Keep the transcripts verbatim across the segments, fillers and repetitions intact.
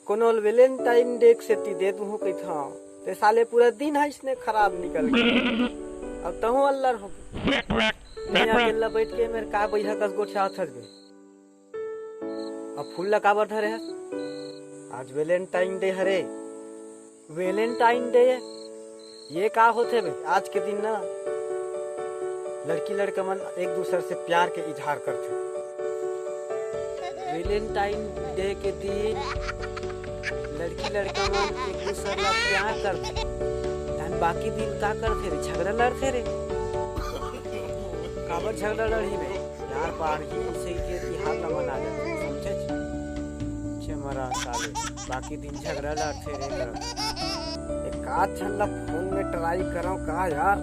कोनो ल Valentine Day के सेती दे दूहूं कहिथंव, ते साले पूरा दिन ह इसने खराब निकल गे। अब तहूं अल्लर हो गे। मैं अकेल्ला बइठ के मेर का बइहा कस गोठियावत हस बे? अब फूल ला काबर धरे हस? आज Valentine Day हरे। Valentine Day? ये का होथे बे? आज के दिन ना लड़की लड़का मन एक दूसर से प्यार के इजहार करथे। Valentine Day के दिन लड़की लड़का मन एक दूसर ला प्यार करथे, धन बाकी दिन का करथे रे? झगड़ा लड़थे रे। काबर झगड़ा लड़ही बे? प्यार बाढ़ही, उसे के तिहार ला मना जाथे, समझे? छे मरा साले, बाकी दिन झगड़ा लड़थे रे करत। एक आध झन ला फोन में ट्राई करंव का यार?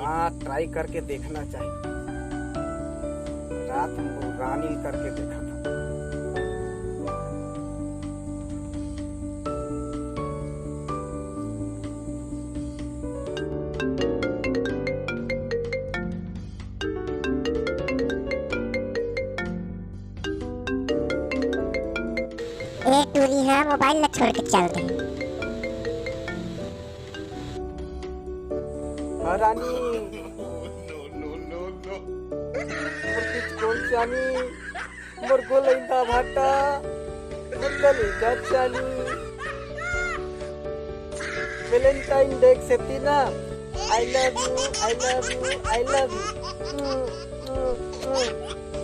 हाँ, ट्राई करके देखना चाहिए। रात में वो रानी करके देखा था। ए टूरी ह मोबाइल ला छोड़ के चल दे। हाँ रानी, मोर पिचकोल चानी, मोर गोलैंदा भाटा, मोर कलेजा चानी। Valentine Day के सेती ना, I love you, I love you, I love you।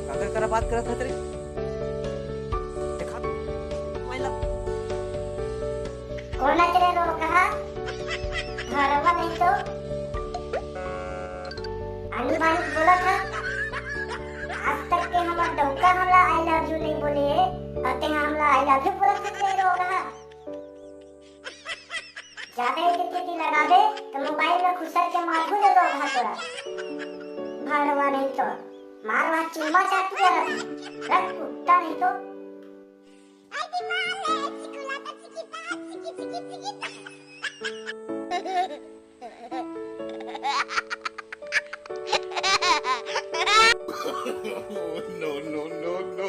काकर करा बात करत हस रे? देखा, मोबाइल ला। कोन अच रे रोगहा? घरवा नहीं तो आनी बानी बोलत हा। आज तक के हमर डौका हमला I love you नहीं बोले हे, अउ तें हमला I love you बोलत हस रे रोगहा। ज्यादा एक टिटी लगाबे तो मोबाइल में खुसर के माथू दे दो भातोरा। भड़वा नहीं तो मारवा चुम्मा चाटू रख, रख कुत्ता नहीं तो। No, no, no, no।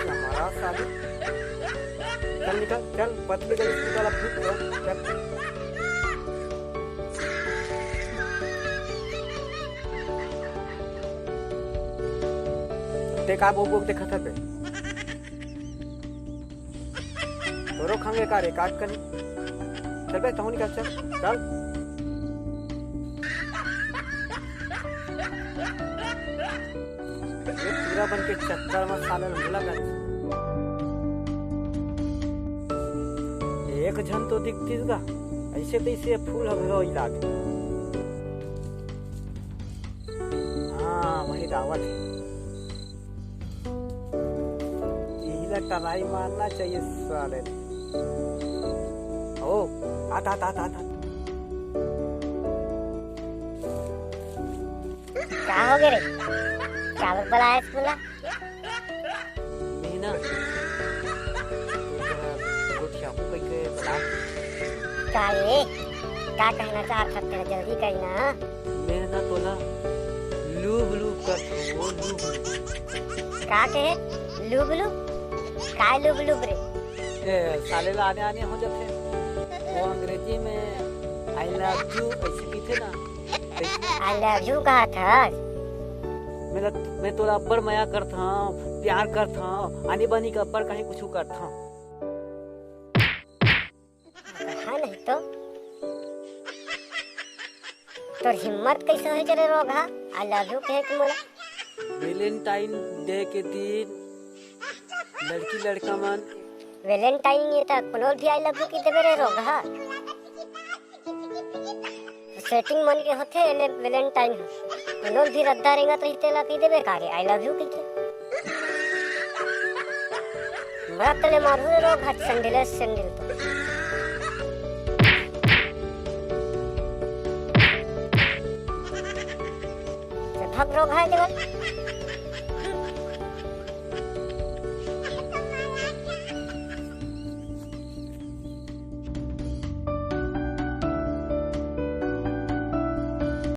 हमारा साले। चल निकल, चल, पतली गली से निकल, अब चुप रहो, चल। ते का बोक बोक देखत हस बे? तोरो खंगे का रे, काट कनी। चल बे, तहूं निकल, चल, चल। ये टूरा बन के चक्कर में साले ल मुलाकात। एक झन तो दिखतिस गा, ऐसे तैसे फूल ह घलो इला दे। हाँ, वही दावत है। इही ला टराई मारना चाहिए साले। ओ, आ, आ, आ, आ, आ। का हो गे रे? काबर बलायस मोला? मैं ना, तोर करा गोठियाहूं कहिके बलाय। का रे? का कहना चाहत हस तेला? जल्दी कही ना। मैं ना तोला लूब लूब करथंव, वो लूब लूब। का कहे? Lube lube? काय लूब लूब रे? ए, साले ला आने आने हो जाथे। वो अंग्रेजी में I love you ऐसे कहिथे ना। I love you कहत हस? मैं ला, मैं तोला अब्बड़ मया करथंव, प्यार करथंव, आनी बानी के अब्बड़ कहीं कुछु करथंव। हाँ नहीं तो। तोर हिम्मत कैसे होय रे रोगहा, I love you कहे के मोला? Valentine Day के दिन लड़की लड़का मन। Valentine ये त कोनो भी I love you कहि देबे रे रोगहा। Setting मन के होथे एले Valentine ह। कोनो भी रद्दा रेंगत रहिथे ला कहि देबे का रे I love you कहिके। मरत ले मारू रे रोगहा, सैंडल, सैंडल तो। भग रोगहा देवल।